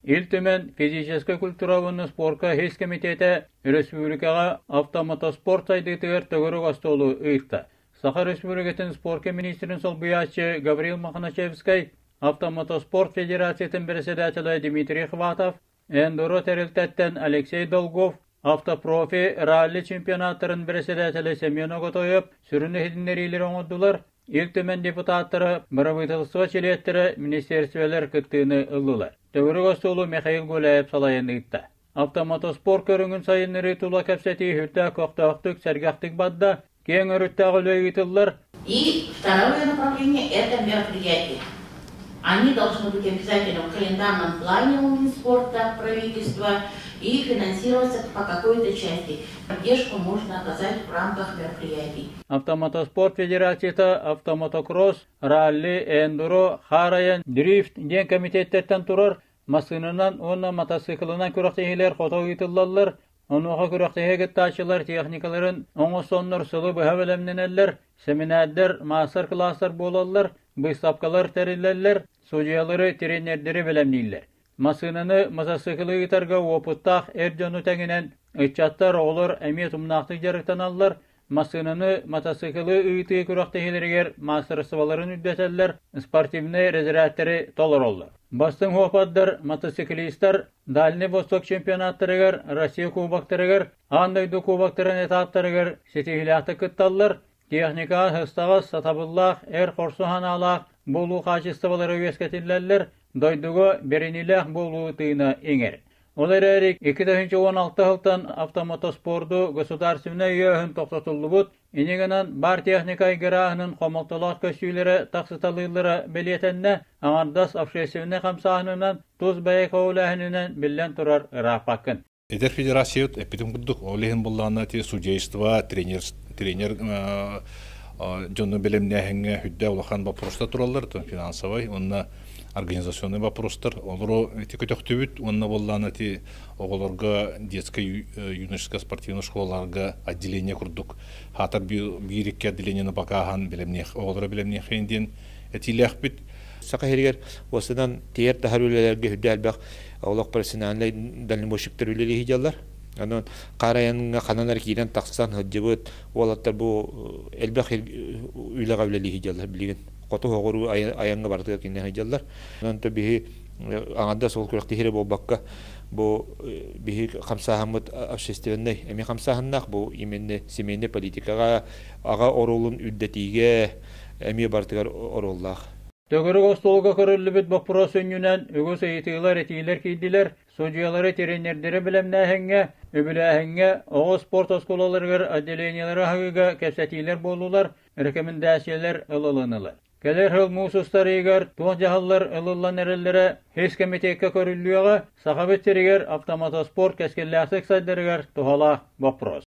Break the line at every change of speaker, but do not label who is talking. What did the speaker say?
Ил Түмэн физическэй культура уонна спорка ис кэмитиэтэ өрөспүүбүлүкэҕэ автомотоспорт сайдыытыгар төгүрүк остуолу ыытта. Саха Республикатын спорка министрин солбуйааччы Гаврил Мохначевскай, Автомотоспорт Федерациятын председателэ Дмитрий Хватов, Эндуро тэрилтэттэн Алексей Долгов, Автопрофи ралли чемпионаттарын председателэ Семен Оготоев сүрүн иһитиннэриилэри оҥордулар, Ил Түмэн депутаттара, бырабыыталыстыба чилиэттэрэ, министиэристибэлэр кыттыыны ыллылар. Төгүрүк остуолу Михаил Гуляев салайан ыытта. Автомотоспорт көрүҥүн сайыннарыы тула кэпсэтии сүрдээх көхтөөхтүк, сэргэхтик барда, киэҥ өрүттээх үлэ ыытыллар.
И второе направление – это мероприятия. Они должны быть обязательно в календарном плане у Минспорта, правительства и финансироваться по какой-то части. Поддержку можно оказать в рамках мероприятий.
Автомотоспорт Федерацията автомотокросс, ралли, эндуро, хаарайан, дрифт диэн комитеттэртэн турар массыынанан уонна матасыыкылынан күрэхтэһиилэр хото ыытыллаллар. Онуоха күрэхтэһии кыттааччылар техникаларын оҥостоннор сылы быһа бэлэмнэнэллэр, сэминээрдэр, маастар-кылаастар буолаллар, быыстапкалар тэриллэллэр, судьуйалары, тренердэри бэлэмнииллэр. Массыынаны, матасыыкылы ыытарга уопуттаах эр дьону тэҥинэн ыччаттар, оҕолор эмиэ тумнаахтык дьарыктаналлар, массыынаны, матасыыкылы ыытыы күрэхтэһиилэригэр маастарыстыбаларын үрдэтэллэр, спортивнай разрядтары толороллор. Бастыҥ уопатдар, мотоциклистар Дальний Восток чемпионаттарыгар, Россия кубоктарыгар, аан дойду кубоктарын этаптарыгар ситиһиилээхтик кытталлар, техникаҕа сыстаҕас, сатабыллаах, эр хорсун санаалаах буолуу хаачыстыбалара үөскэтиллэллэр, дойдуга бэриниилээх буолуу тыына иҥэр. Ол эрээри 2016 сылтан автомотоспорду государственнай өйөөһүн тохтотуллубут, инньэ гынан баар техника айгырааһынын хомолтолоох көстүүлэрэ тахсыталыыллара бэлиэтэннэ, аҥардас общественнай хамсааһынынан, тус бэйэ көҕүлээһининэн биллэн турар ырааппаккын.
Эдэр федерациябыт эппитин курдук, ол иһин буллаҕына ити судейство, тренер, тренер дьону бэлэмнээһиҥҥэ үрдээх улахан боппуруостар тураллар, финансовай уонна организационный вопростар. Олору ити көтөхтүбүт уонна буоллаҕына ити оҕолорго детскай юношескай спортивный школаларга отделение курдук хаатар биир-икки отделениены бакааһан бэлэмниэх оҕолоро бэлэмниэххин диэн этиилээхпит.
Саха сиригэр уостанан тиэр таһар үлэлэргэ үрдэ элбэх олох профессиональнай дальнобойщиктар үлэлии сылдьаллар. Онон хаар айаҥҥа ханан эрэ киирэн тахсан сылдьыбыт уолаттар бу элбэх үлэҕэ үлэлии сылдьаллар билигин. Хоту соҕуруу айаҥҥа барытыгар кинилэр сылдьаллар. Онон то биһи аҥардас ол күрэхтэһиирэ буолбакка бу биһи хамсааһыммыт общественнай эмиэ хамсааһыннаах бу именно семейнай политикаҕа аҕа оруолун үрдэтиигэ эмиэ барытыгар оруоллаах.
Төгүрүк остуолга көрүллүбүт боппуруос сүнньүнэн үгүс ыйытыылар, этиилэр киирдилэр. Судьуйалары, тренердэри бэлэмнээһиҥҥэ, үбүлээһиҥҥэ, оҕо спорт оскуолаларыгар отделениелары аһыыга кэпсэтиилэр буоллулар, рекомендациялар ылылыннылар. Кэлэр сыл муус устар ыйыгар туох дьаһаллар ылыллан эрэллэрэ ис кэмитиэккэ көрүллүөҕэ, Сахабыт сиригэр автомотоспорт кэскиллээхтик сайдарыгар туһалаах боппуруос.